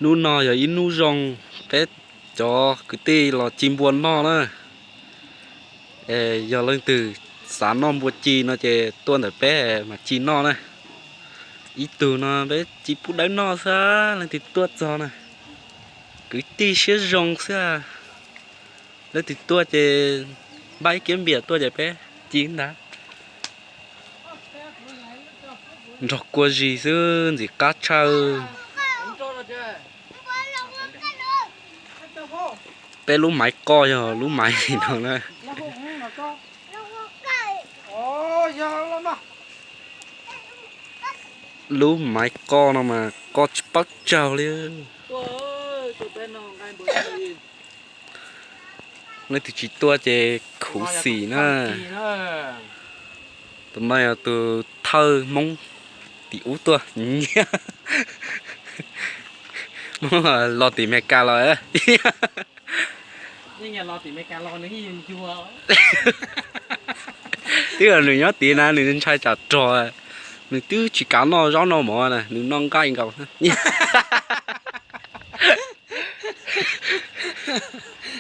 Hnub no yog ib hnub zoo, peb cov kwv tij los ci npua noj na. Yog leej twg xav noj npua ci no ces tuaj ntawm peb mas ci noj na. Ib tug no peb ci pub dawb noj xwb, leej twg tuaj txog na. Kwv tij siab zoo xwb. Leej twg tuaj ces npaj ib kiab npias tuaj ces peb ci ntag. Nrog kua zis xwb ntxim qab tshaj. Peb lub maiv qoj yog lub maiv no na. Lub maiv qoj no mas qoj tsis paub tsaug li. Leej twg tsis tuaj ces khuv xim na. Tus no yog tus thawj Hmoob tim ub tuaj. Hmoob los tim Meskas los. Twb yog nws nyob tid na nws ntshai tsam rog, nws twb tsis kav noj zaub noj mov na, nws noj nqaij nkaus.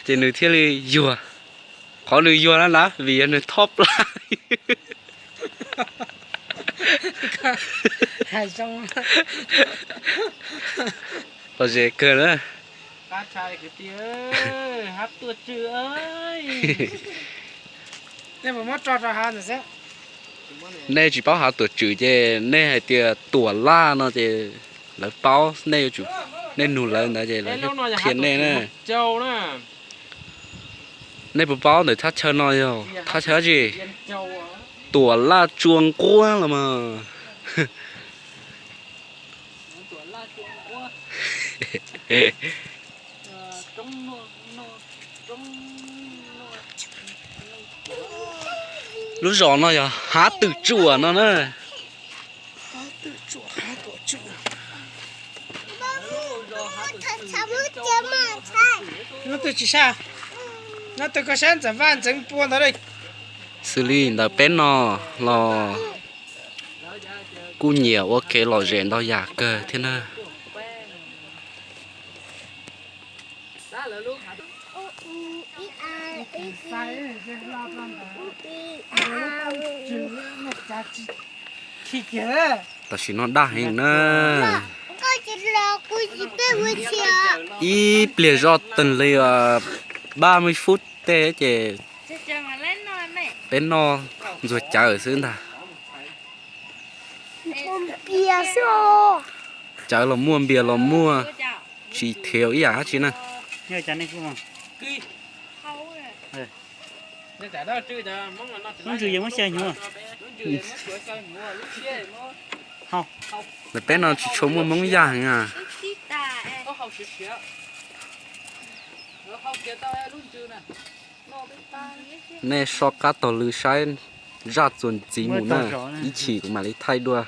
Ces nws thiaj li yuag. Qhov nws yuag na na vim yog nws thob plab. Lom zem kawg na. Nej tsis paub hav tuam tswm ces nej hais tias tuam laj no ces lawv paub, nej yuav tsum, nej nug lawv ntawd ces lawv thiaj qhia nej na. Nej puas paub ntawm thaj chaw no yog thaj chaw dab tsi? Tuam laj tsua nquab los mas. Lub zos no yog hav twm tsuam no na. Lub twg tsis sab, lub twg koj sab ntxeev vaj ntxeev pua ntawd li. Xws li ntawm peb no los kuj nyiam ua kev lom zem ntau yam kawg thiab na. Tam sim no daj heev na. Ib pliag zoj teeg li ba mươi phút tej ces peb noj ntxuag cawv xwb ntag. Cawv los muaj, npias los muaj, tsis thiav ib yam dab tsi na. Lub ntsws yog muab xyaw hnyuv. Ntawm peb no tsis tshua muaj Hmoob Yaj heev a. Nej soj qab taug lw saib zaj txuas ntxiv mus na, ib chim kuv mam li thaij dua.